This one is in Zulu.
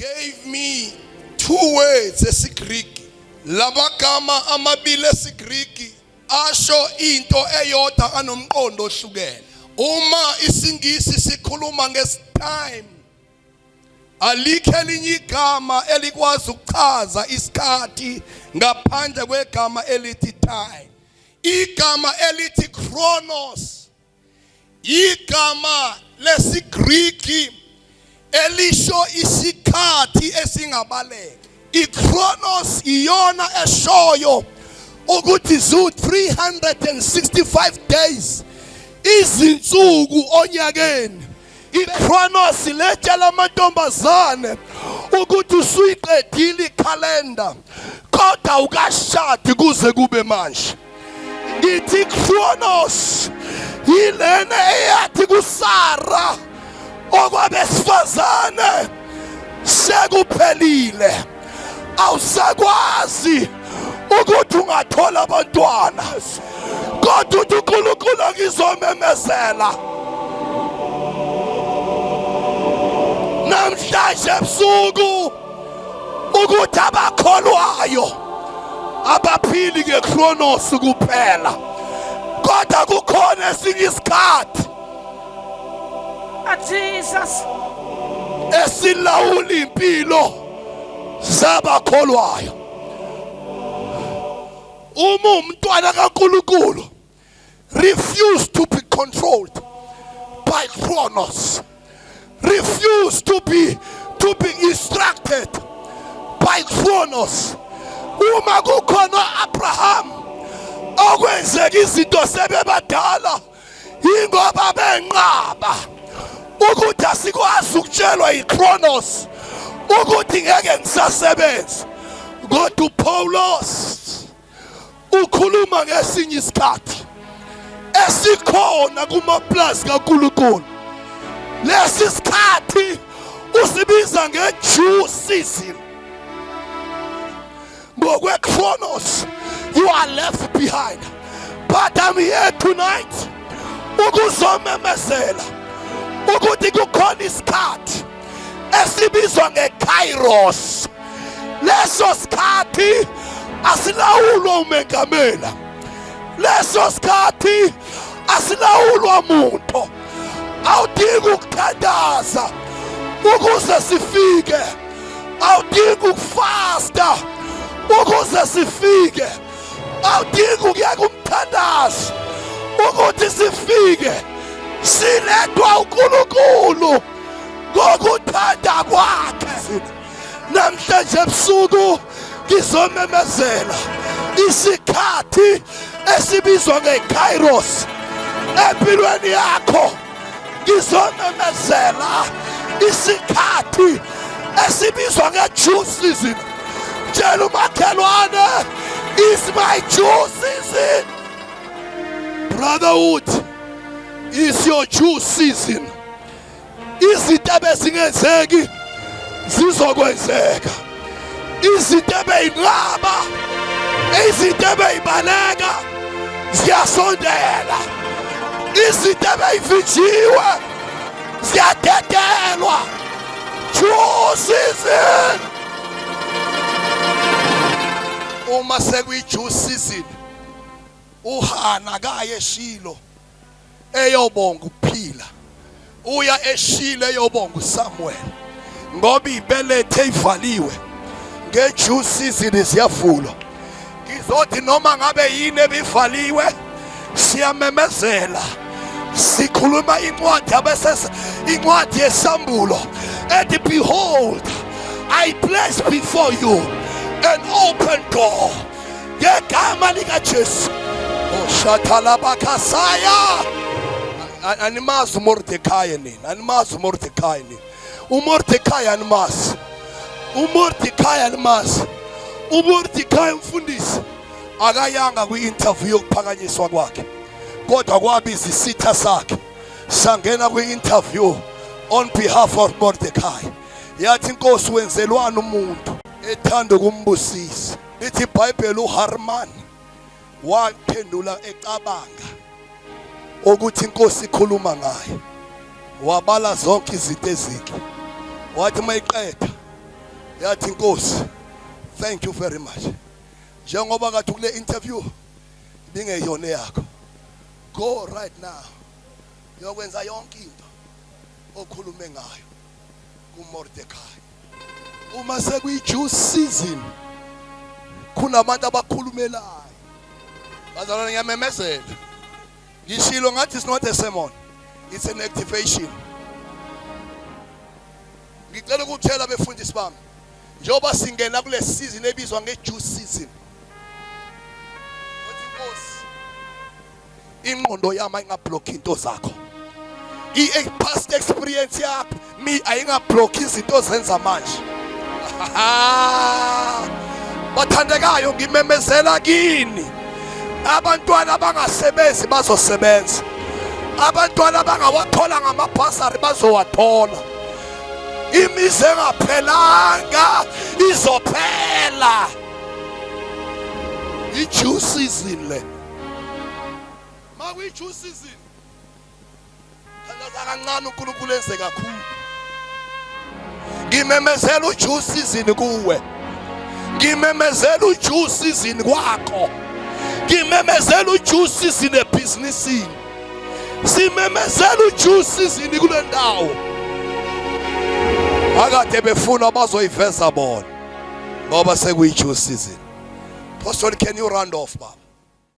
Gave me two words esiGreek. Lamagama amabili esiGreek asho into eyodwa anomqondo ohlukene. Uma isiNgisi sikhuluma ngesitime, alikho elinye igama elikwazi ukuchaza isikhathi ngaphandle kwegama elithi time. Igama elithi chronos igama lesiGriki elisho isikhathi esingabaleka. IChronos iyona eshoyo ukuthi zu 365 days, izinsuku onyakeni. IChronos letshela amantombazane ukuthi usuyiqedile ikhalenda kodwa ukashadi kuze kube manje. Ngithi Kronos yilena eyathi kuSara okwabesifazane sekuphelile, awusakwazi ukuthi ungathola abantwana, kodwa uthi uNkulunkulu angizomemezela namhlanje ebusuku ukuthi abakholwayo abaphili ngeKronos kuphela, kodwa kukhona esinye isikhathi Jesus esilawula impilo zabakholwayo. Uma umntwana kaNkulunkulu, refuse to be controlled by Chronos, refuse to be instructed by Chronos. Uma kukhona Abraham okwenzeka izinto sebebadala, ingoba benqaba ukuthi asikwazi ukutshelwa yiChronos ukuthi ngeke ngisasebenza. Kodwa uPaulos ukhuluma ngesinye isikhathi esikhona kumaplazi kaNkulunkulu. Lesi sikhathi usibiza nge-due season. Ngokwe-Chronos you are left behind, but I'm here tonight ukuzomemezela ukuthi kukhona isikhathi esibizwa nge-Kairos. Leso sikhathi asilawulwa umengameli, leso sikhathi asilawulwa muntu. Awudingi ukuthandaza ukuze sifike, awudingi ukufasta ukuze sifike, awudingi ukuyeka umthandazo ukuthi sifike. Silethwa uNkulunkulu ngokuthanda kwakhe. Namhlanje ebusuku ngizomemezela isikhathi esibizwa ngeKairos empilweni yakho. Ngizomemezela isikhathi esibizwa nge-due season. Tshela umakhelwane, is my due season. Brotherhood, is your due season. Izinto ebezingenzeki zizokwenzeka, izinto ebeyinqaba, izinto ebeyibaleka ziyasondela, izinto ebeyivinjiwe ziyadedelwa. Due season. Uma sekuyi-due season, uHana kaye eShilo eyobonga ukuphila, uya eShilo eyobonga uSamuel, ngoba ibelethe ivaliwe. Nge-due season ziyavulwa. Ngizothi noma ngabe yini ebivaliwe, siyamemezela, sikhuluma incwadi abese incwadi yesambulo ethi, "Behold, I place before you an open door," ngegama likaJesu. Oshathalabakasaya, animazi uMordecai nina, animazi uMordecai nina, uMordecai animazi, uMordecai animazi. UMordecai, umfundisi, akayanga kwi-interview yokuphakanyiswa kwakhe, kodwa kwabiza isitha sakhe sangena kwi-interview on behalf of Mordecai. Yathi inkosi, "Wenzelwani umuntu ethanda ukumbusisa?" Lithi iBhayibheli uHaman waphendula ecabanga ukuthi inkosi ikhuluma ngaye, wabala zonke izinto ezinhle. Wathi mayiqeda Yathi inkosi, thank you very much. Njengoba ngathi kule interview ibingeyona yakho. Go right now. Yokwenza yonke into okhulume ngayo kuMordecai. Uma sekuyi-due season kunabantu abakhulumelayo. Bazalwane ngiyamemezela. Ngishilo ngathi it's not a sermon. It's an activation. Ngicela ukutshela abefundisi bami njengoba singena kule season ebizwa nge-due season. Uthi Nkosi ingqondo yami ayingablock into zakho. I-past experience yakho mi ayingablock izinto ozenza manje. Bathandekayo ngimemezela kini abantwana abangasebenzi bazosebenza. Abantwana abangawathola ngamabhasari bazowathola. Imizi engaphelanga izophela. I-due season le. Makuyi-due season thandaza kancane uNkulunkulu enze kakhulu. Ngimemezela u-due season kuwe. Ngimemezela u-due season kwakho. Ngimemezela u-due season ebhizinisini. Simemezela u-due season kule ndawo. Akade befuna bazoyiveza bona ngoba sekuyi-due season. Pastor, can you round off baba?